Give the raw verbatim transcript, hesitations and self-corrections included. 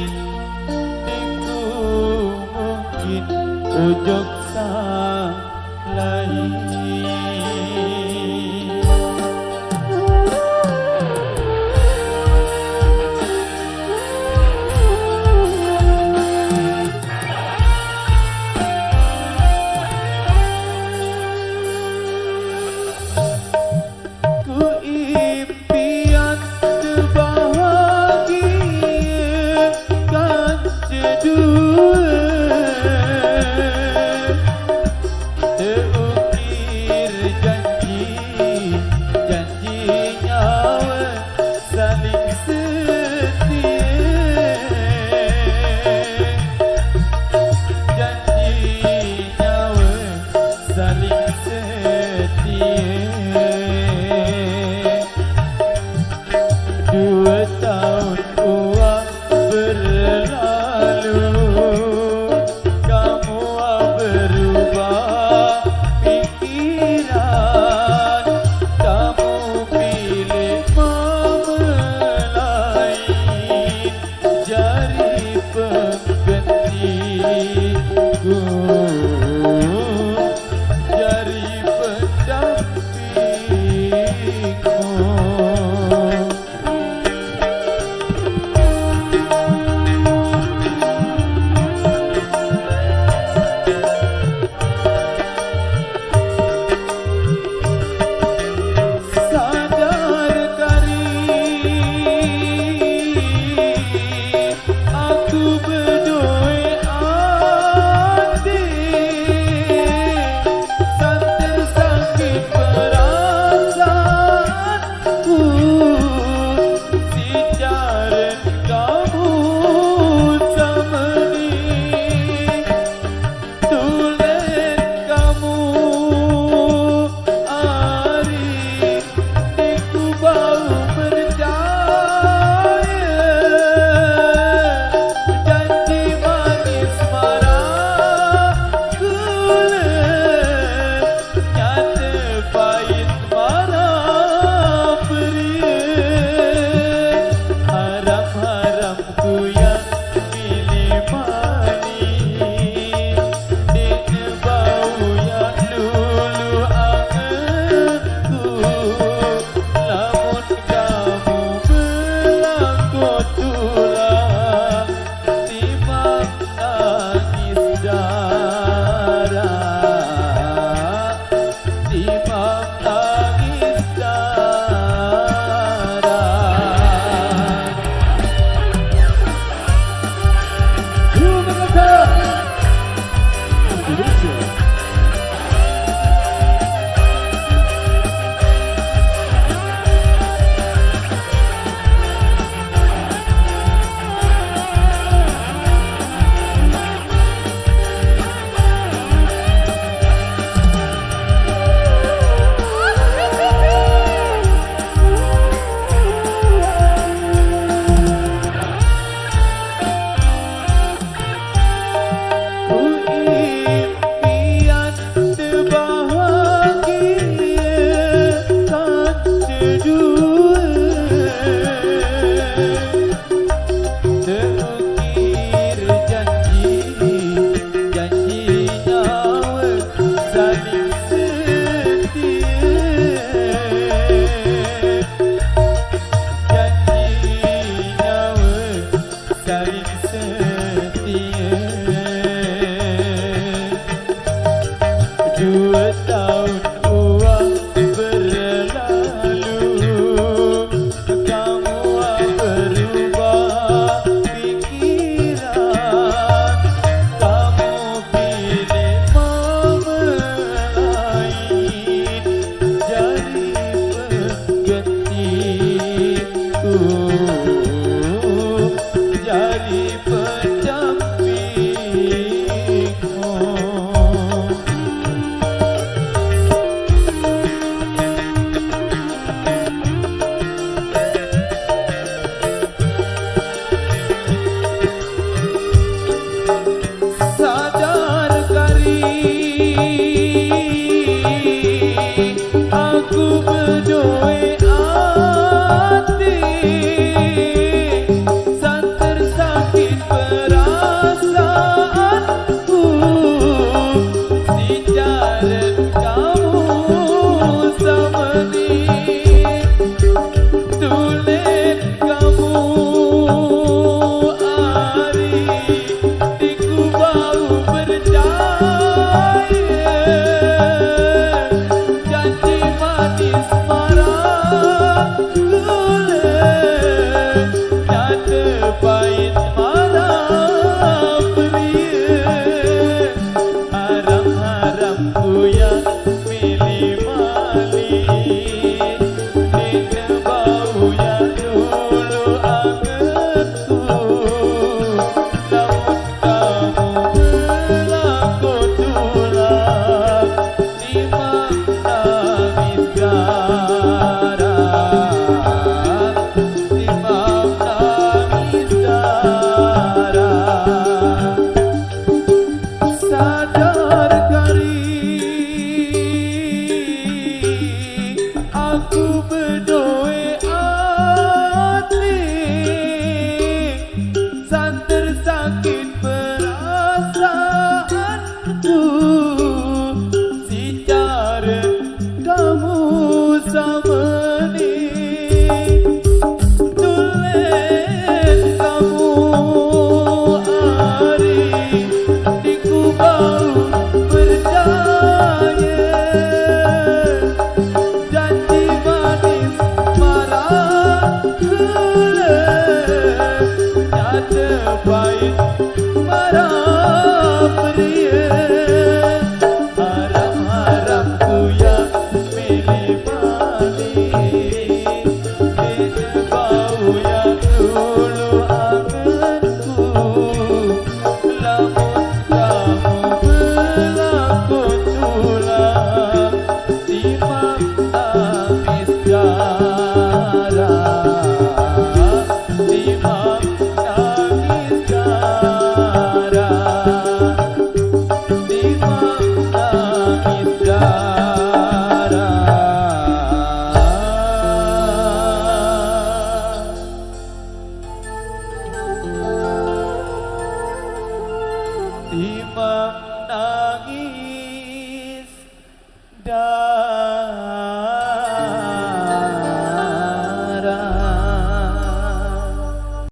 Iku mungkin ujug salai. Ku impian teu bahagia kan cedua, teu ukir janji, janji nyawa saling setia. Janji nyawa saling setia. Dua tahun uang berlalu, kamu berubah pikiran, kamu pilih mama lain. Jari penggantiku, jari pendampingku. Sadar kari aku bedoe ati, santer sakit perasaanku, si jaren kamu sameni. Tulen kamu ari diku bau percaya, janji manis marah kule, nyata pahit marah perih. Haram-haram kuya milih mani, dina bau ya lulu angenku. Lamun kamu belangko tulah, timang nangis darah. Timang tangis darah. Terima kasih. Indonesia. Ku impian teu bahagia kan cedua. Teu ukir janji, janji nyawa saling setia. Janji nyawa saling setia. Dua tahun uang berlalu, kamu berubah pikiran, kamu pilih mama lain, jari penggantiku, jari penggantiku. Baik marap riyen, haram-haram ku ya milih-malih. Bau ya lulu angenku, lamun kamu belaku tulang. Timbang nangis darah, timbang nangis darah, timbang nangis darah. Timbang nangis darah.